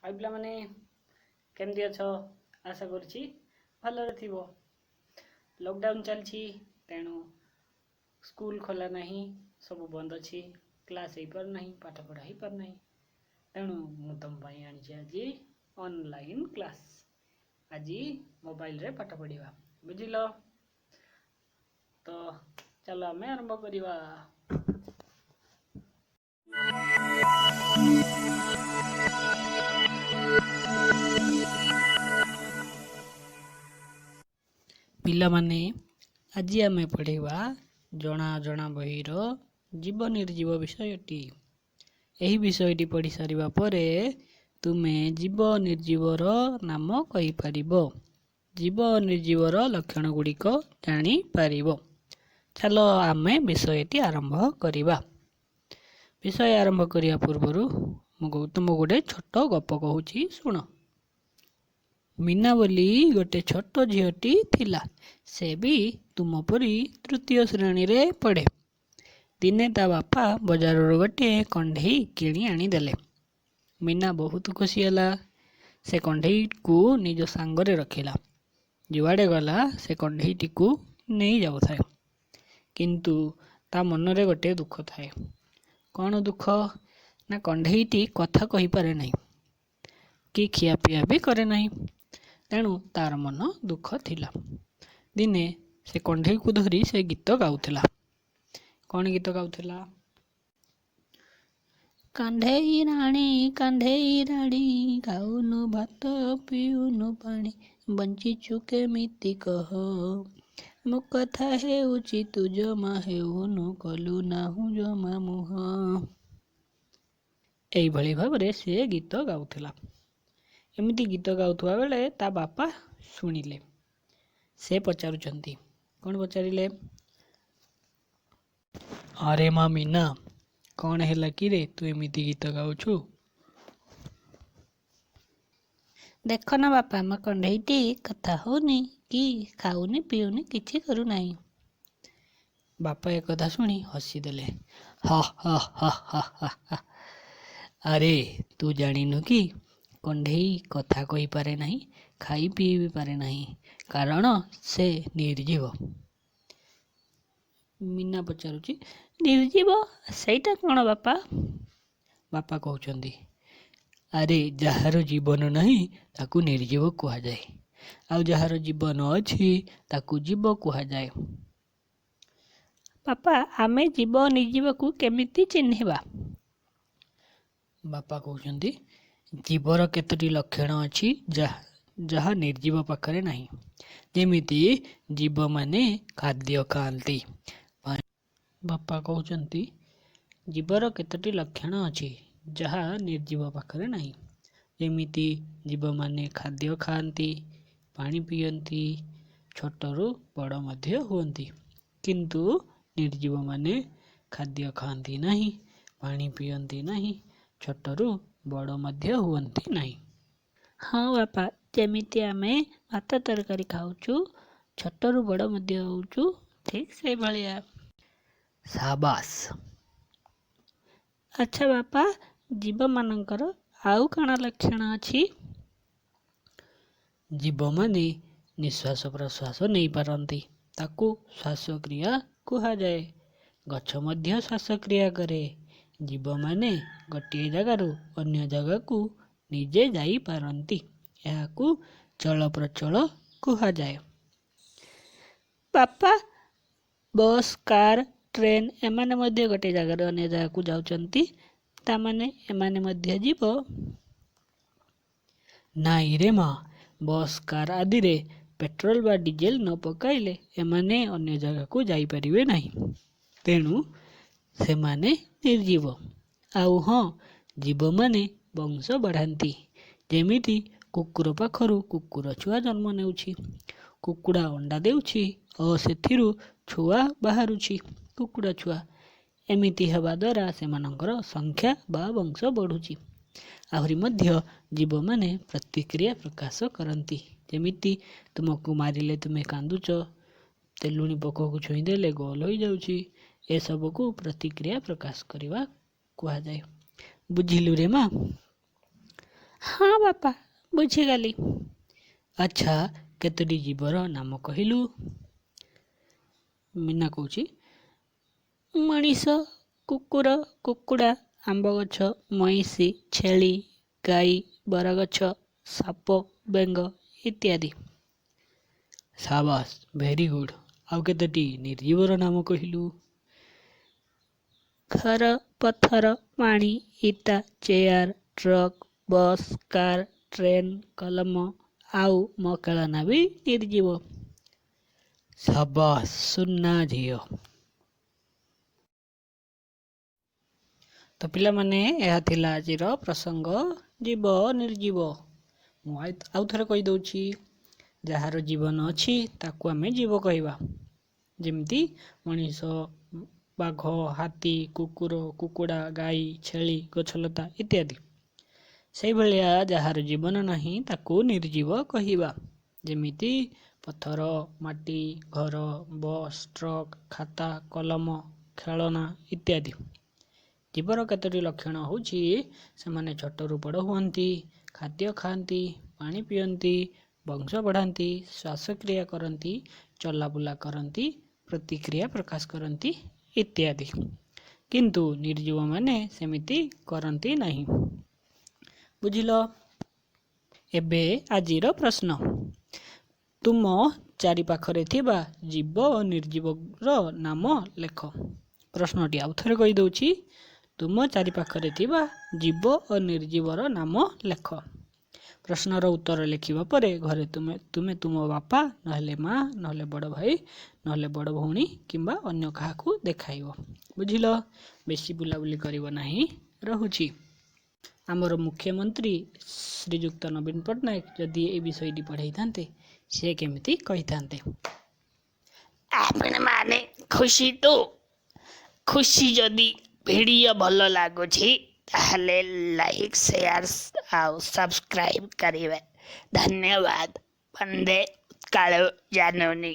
ଆଉ ପିଲାମାନେ କେମିତି ଅଛ? ଆଶା କରୁଛି ଭଲରେ ଥିବ। ଲକଡାଉନ୍ ଚାଲିଛି, ତେଣୁ ସ୍କୁଲ ଖୋଲା ନାହିଁ, ସବୁ ବନ୍ଦ ଅଛି, କ୍ଲାସ୍ ହେଇପାରୁନାହିଁ, ପାଠ ପଢ଼ା ହେଇପାରୁନାହିଁ। ତେଣୁ ମୁଁ ତୁମ ପାଇଁ ଆଣିଛି ଆଜି ଅନଲାଇନ୍ କ୍ଲାସ୍। ଆଜି ମୋବାଇଲରେ ପାଠ ପଢ଼ିବା, ବୁଝିଲ ତ? ଚାଲ ଆମେ ଆରମ୍ଭ କରିବା। ପିଲାମାନେ, ଆଜି ଆମେ ପଢ଼ିବା ଜଣା ଅଜଣା ବହିର ଜୀବ ନିର୍ଜୀବ ବିଷୟଟି। ଏହି ବିଷୟଟି ପଢ଼ି ସାରିବା ପରେ ତୁମେ ଜୀବ ନିର୍ଜୀବର ନାମ କହିପାରିବ, ଜୀବ ନିର୍ଜୀବର ଲକ୍ଷଣ ଗୁଡ଼ିକ ଜାଣିପାରିବ। ଚାଲ ଆମେ ବିଷୟଟି ଆରମ୍ଭ କରିବା। ବିଷୟ ଆରମ୍ଭ କରିବା ପୂର୍ବରୁ ମୁଁ ତୁମକୁ ଗୋଟେ ଛୋଟ ଗପ କହୁଛି, ଶୁଣ। ମୀନା ବୋଲି ଗୋଟେ ଛୋଟ ଝିଅଟି ଥିଲା। ସେ ବି ତୁମ ପରି ତୃତୀୟ ଶ୍ରେଣୀରେ ପଢ଼େ। ଦିନେ ତା ବାପା ବଜାରରୁ ଗୋଟିଏ କଣ୍ଢେଇ କିଣି ଆଣିଦେଲେ। ମୀନା ବହୁତ ଖୁସି ହେଲା। ସେ କଣ୍ଢେଇକୁ ନିଜ ସାଙ୍ଗରେ ରଖିଲା। ଯୁଆଡ଼େ ଗଲା ସେ କଣ୍ଢେଇଟିକୁ ନେଇ ଯାଉଥାଏ। କିନ୍ତୁ ତା ମନରେ ଗୋଟିଏ ଦୁଃଖ ଥାଏ। କ'ଣ ଦୁଃଖ ନା, କଣ୍ଢେଇଟି କଥା କହିପାରେ ନାହିଁ କି ଖିଆପିଆ ବି କରେ ନାହିଁ। ତେଣୁ ତାର ମନ ଦୁଃଖ ଥିଲା। ଦିନେ ସେ କଣ୍ଢେଇକୁ ଧରି ସେ ଗୀତ ଗାଉଥିଲା। କ'ଣ ଗୀତ ଗାଉଥିଲା? କଣ୍ଢେଇ ରାଣୀ, କଣ୍ଢେଇ ରାଣୀ, ଖାଉନୁ ଭାତ ପିଉନୁ ପାଣି, ବଞ୍ଚିଛୁ କେମିତି କହ? ମୁଁ କଥା ହେଉଛି ତୁ ଜମା ହେଉନୁ, କଲୁ ନାହୁଁ ଜମା ମୁହଁ। ଏଇଭଳି ଭାବରେ ସେ ଗୀତ ଗାଉଥିଲା। ଏମିତି ଗୀତ ଗାଉଥିବା ବେଳେ ତା ବାପା ଶୁଣିଲେ। ସେ ପଚାରୁଛନ୍ତି, କ'ଣ ପଚାରିଲେ? ଆରେ ମା ମୀନା, କ'ଣ ହେଲା କିରେ, ତୁ ଏମିତି ଗୀତ ଗାଉଛୁ? ଦେଖ ନା ବାପା, ମୋ କଣ୍ଢେଇଟି କଥା ହଉନି କି ଖାଉନି ପିଉନି, କିଛି କରୁନାହିଁ। ବାପା ଏକଥା ଶୁଣି ହସିଦେଲେ, ହା ହା ହା ହା ହା। ଆରେ ତୁ ଜାଣିନୁ କି, କଣ୍ଢେଇ କଥା କହିପାରେ ନାହିଁ, ଖାଇ ପିଇ ବି ପାରେ ନାହିଁ, କାରଣ ସେ ନିର୍ଜୀବ। ମୀନା ପଚାରୁଛି, ନିର୍ଜୀବ ସେଇଟା କ'ଣ ବାପା? ବାପା କହୁଛନ୍ତି, ଆରେ ଯାହାର ଜୀବନ ନାହିଁ ତାକୁ ନିର୍ଜୀବ କୁହାଯାଏ, ଆଉ ଯାହାର ଜୀବନ ଅଛି ତାକୁ ଜୀବ କୁହାଯାଏ। ବାପା, ଆମେ ଜୀବ ନିର୍ଜୀବକୁ କେମିତି ଚିହ୍ନିବା? ବାପା କହୁଛନ୍ତି, ଜୀବର କେତୋଟି ଲକ୍ଷଣ ଅଛି ଯାହା ନିର୍ଜୀବ ପାଖରେ ନାହିଁ। ଯେମିତି ଜୀବମାନେ ଖାଦ୍ୟ ଖାଆନ୍ତି। ବାପା କହୁଛନ୍ତି, ଜୀବର କେତୋଟି ଲକ୍ଷଣ ଅଛି ଯାହା ନିର୍ଜୀବ ପାଖରେ ନାହିଁ। ଯେମିତି ଜୀବମାନେ ଖାଦ୍ୟ ଖାଆନ୍ତି, ପାଣି ପିଅନ୍ତି, ଛୋଟରୁ ବଡ଼ ମଧ୍ୟ ହୁଅନ୍ତି। କିନ୍ତୁ ନିର୍ଜୀବମାନେ ଖାଦ୍ୟ ଖାଆନ୍ତି ନାହିଁ, ପାଣି ପିଅନ୍ତି ନାହିଁ, ଛୋଟରୁ ବଡ଼ ମଧ୍ୟ ହୁଅନ୍ତି ନାହିଁ। ହଁ ବାପା, ଯେମିତି ଆମେ ଭାତ ତରକାରୀ ଖାଉଛୁ, ଛୋଟରୁ ବଡ଼ ମଧ୍ୟ ହେଉଛୁ, ଠିକ୍ ସେଇଭଳିଆ। ସାବାସ୍। ଆଚ୍ଛା ବାପା, ଜୀବମାନଙ୍କର ଆଉ କ'ଣ ଲକ୍ଷଣ ଅଛି? ଜୀବମାନେ ନିଶ୍ୱାସ ପ୍ରଶ୍ୱାସ ନେଇପାରନ୍ତି, ତାକୁ ଶ୍ୱାସକ୍ରିୟା କୁହାଯାଏ। ଗଛ ମଧ୍ୟ ଶ୍ୱାସକ୍ରିୟା କରେ। ଜୀବମାନେ ଗୋଟିଏ ଜାଗାରୁ ଅନ୍ୟ ଜାଗାକୁ ନିଜେ ଯାଇପାରନ୍ତି, ଏହାକୁ ଚଳପ୍ରଚଳ କୁହାଯାଏ। ବାପା, ବସ୍, କାର୍, ଟ୍ରେନ୍ ଏମାନେ ମଧ୍ୟ ଗୋଟିଏ ଜାଗାରୁ ଅନ୍ୟ ଜାଗାକୁ ଯାଉଛନ୍ତି, ତାମାନେ ଏମାନେ ମଧ୍ୟ ଜୀବ? ନାଇଁ ରେ ମା, ବସ୍, କାର୍ ଆଦିରେ ପେଟ୍ରୋଲ ବା ଡିଜେଲ ନ ପକାଇଲେ ଏମାନେ ଅନ୍ୟ ଜାଗାକୁ ଯାଇପାରିବେ ନାହିଁ। ତେଣୁ ସେମାନେ ନିର୍ଜୀବ। ଆଉ ହଁ, ଜୀବମାନେ ବଂଶ ବଢ଼ାନ୍ତି। ଯେମିତି କୁକୁର ପାଖରୁ କୁକୁର ଛୁଆ ଜନ୍ମ ନେଉଛି, କୁକୁଡ଼ା ଅଣ୍ଡା ଦେଉଛି ଓ ସେଥିରୁ ଛୁଆ ବାହାରୁଛି, କୁକୁଡ଼ା ଛୁଆ। ଏମିତି ହେବା ଦ୍ୱାରା ସେମାନଙ୍କର ସଂଖ୍ୟା ବା ବଂଶ ବଢ଼ୁଛି। ଆହୁରି ମଧ୍ୟ ଜୀବମାନେ ପ୍ରତିକ୍ରିୟା ପ୍ରକାଶ କରନ୍ତି। ଯେମିତି ତୁମକୁ ମାରିଲେ ତୁମେ କାନ୍ଦୁଛ, ତେଲୁଣି ପୋକକୁ ଛୁଇଁଦେଲେ ଗୋଲ ହୋଇଯାଉଛି। ଏସବୁକୁ ପ୍ରତିକ୍ରିୟା ପ୍ରକାଶ କରିବା କୁହାଯାଏ। ବୁଝିଲୁ ରେ ମା? ହଁ ବାପା, ବୁଝିଗଲି। ଆଚ୍ଛା, କେତୋଟି ଜୀବର ନାମ କହିଲୁ? ମୀନା କହୁଛି, ମଣିଷ, କୁକୁର, କୁକୁଡ଼ା, ଆମ୍ବ ଗଛ, ମଇଁଷି, ଛେଳି, ଗାଈ, ବରଗଛ, ସାପ, ବେଙ୍ଗ ଇତ୍ୟାଦି। ସାବାସ, ଭେରି ଗୁଡ୍। ଆଉ କେତୋଟି ନିର୍ଜୀବର ନାମ କହିଲୁ? ଘର, ପଥର, ପାଣି, ଇଟା, chair, truck, bus, car, train, କଲମ ଆଉ ମୋ ଖେଳନା ବି ନିର୍ଜୀବ। ସାବାସ, ସୁନା ଝିଅ। ତ ପିଲାମାନେ, ଏହା ଥିଲା ଆଜିର ପ୍ରସଙ୍ଗ ଜୀବ ନିର୍ଜୀବ। ମୁଁ ଆଉ ଥରେ କହିଦେଉଛି, ଯାହାର ଜୀବନ ଅଛି ତାକୁ ଆମେ ଜୀବ କହିବା, ଯେମିତି ମଣିଷ, ବାଘ, ହାତୀ, କୁକୁର, କୁକୁଡ଼ା, ଗାଈ, ଛେଳି, ଗଛଲତା ଇତ୍ୟାଦି। ସେଇଭଳିଆ ଯାହାର ଜୀବନ ନାହିଁ ତାକୁ ନିର୍ଜୀବ କହିବା, ଯେମିତି ପଥର, ମାଟି, ଘର, ବସ୍, ଟ୍ରକ୍, ଖାତା, କଲମ, ଖେଳନା ଇତ୍ୟାଦି। ଜୀବର କେତୋଟି ଲକ୍ଷଣ ହେଉଛି, ସେମାନେ ଛୋଟରୁ ବଡ଼ ହୁଅନ୍ତି, ଖାଦ୍ୟ ଖାଆନ୍ତି, ପାଣି ପିଅନ୍ତି, ବଂଶ ବଢ଼ାନ୍ତି, ଶ୍ୱାସକ୍ରିୟା କରନ୍ତି, ଚଲାବୁଲା କରନ୍ତି, ପ୍ରତିକ୍ରିୟା ପ୍ରକାଶ କରନ୍ତି ଇତ୍ୟାଦି। କିନ୍ତୁ ନିର୍ଜୀବମାନେ ସେମିତି କରନ୍ତି ନାହିଁ। ବୁଝିଲ? ଏବେ ଆଜିର ପ୍ରଶ୍ନ, ତୁମ ଚାରିପାଖରେ ଥିବା ଜୀବ ଓ ନିର୍ଜୀବର ନାମ ଲେଖ। ପ୍ରଶ୍ନଟି ଆଉ ଥରେ କହିଦେଉଛି, ତୁମ ଚାରିପାଖରେ ଥିବା ଜୀବ ଓ ନିର୍ଜୀବର ନାମ ଲେଖ। ପ୍ରଶ୍ନର ଉତ୍ତର ଲେଖିବା ପରେ ଘରେ ତୁମେ ତୁମ ବାପା, ନହେଲେ ମା, ନହେଲେ ବଡ଼ ଭାଇ, ନହେଲେ ବଡ଼ ଭଉଣୀ କିମ୍ବା ଅନ୍ୟ କାହାକୁ ଦେଖାଇବ। ବୁଝିଲ? ବେଶୀ ବୁଲାବୁଲି କରିବ ନାହିଁ। ରହୁଛି। ଆମର ମୁଖ୍ୟମନ୍ତ୍ରୀ ଶ୍ରୀଯୁକ୍ତ ନବୀନ ପଟ୍ଟନାୟକ ଯଦି ଏ ବିଷୟଟି ପଢ଼େଇଥାନ୍ତେ, ସେ କେମିତି କହିଥାନ୍ତେ? ଆପଣମାନେ ଖୁସି ତ? ଖୁସି ଯଦି ଭିଡ଼ିଓ ଭଲ ଲାଗୁଛି ତାହେଲେ ଲାଇକ୍, ସେୟାର ଆଉ ସବସ୍କ୍ରାଇବ୍ କରିବେ। ଧନ୍ୟବାଦ। ବନ୍ଦେ ଉତ୍କଳ ଜନନୀ।